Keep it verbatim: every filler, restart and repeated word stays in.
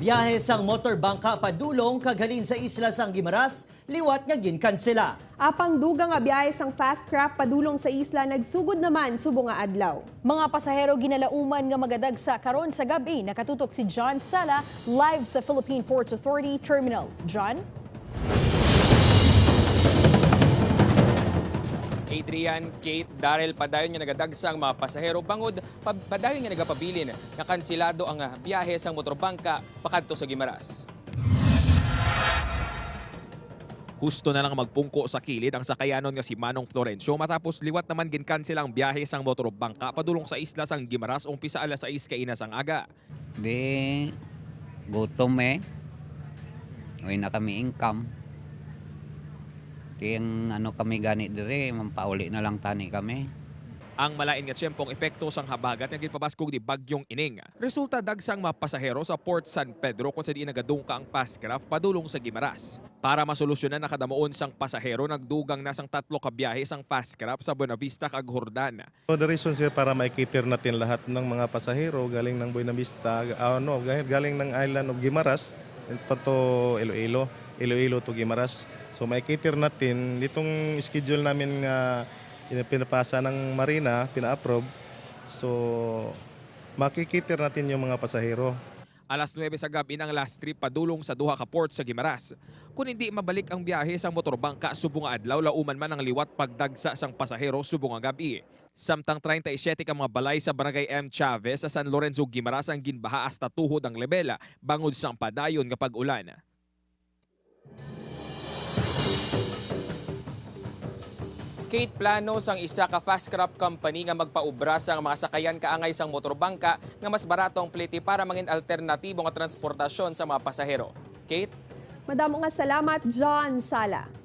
Biyahe sang motor bangka padulong kag halin sa isla sang Guimaras, liwat nga ginkansela. Apang dugang nga biyahe sang Fast Craft padulong sa isla nagsugod naman subong nga adlaw. Mga pasahero ginalauman nga magadagsa karon sa gab-i. Nakatutok si John Sala, live sa Philippine Ports Authority Terminal. John? Adrian, Kate, Daryl, padayon nga nagadagsa ang mga pasahero bangod pa-, padayon nga nagapabilin nga kansilado ang, ah, biyahe sang motorbangka pakadto sa Guimaras. Husto na lang magpungko sa kilid ang sakayanon nga si Manong Florencio matapos liwat naman ginkansela ang biyahe sang motorbangka padulong sa isla sang Guimaras umpisa alas sais kaina sang aga. Di, gutom eh. Way na kami income. Kaya ang ano kami gani dire, mampauli na lang tani kami. Ang malain nga tiyempo ang epekto sang habagat nga ginpabaskog ni Bagyong Ining. Resulta, dagsang mga pasahero sa Port San Pedro kung sa diin nagadungka ang Fast Craft padulong sa Guimaras. Para masolusyonan ang kadamuon sang pasahero, nagdugang na sang tatlo ka biyahe sang Fast Craft sa Buenavista kag Jordan. So, the reason, sir, para ma-cater natin lahat ng mga pasahero galing ng Buenavista, ah, no, galing, galing ng island of Guimaras pa to Iloilo, Iloilo to Guimaras. So, ma-cater natin itong schedule namin nga pina-, pinapasa ng Marina, pina-approve. So, ma-cater natin yung mga pasahero. Alas nuebe sa gab-i na ang last trip padulong sa duha ka port sa Guimaras. Kon hindi mabalik ang biyahe sang motorbangka subong nga adlaw, lauman man ang liwat pagdagsa sang pasahero subong nga gab-i. Samtang treinta y siete ka mga balay sa Barangay M Chavez sa San Lorenzo, Guimaras ang ginbaha hasta tuhod ang lebel bangod sang padayon nga pag-ulan. Kate, plano sang isa ka Fast Craft company nga magpaubra sang mga sakayan kaangay sang motorbangka nga mas barato ang plete para mangin alternatibo nga transportasyon sa mga pasahero. Kate? Madamo nga salamat, John Sala.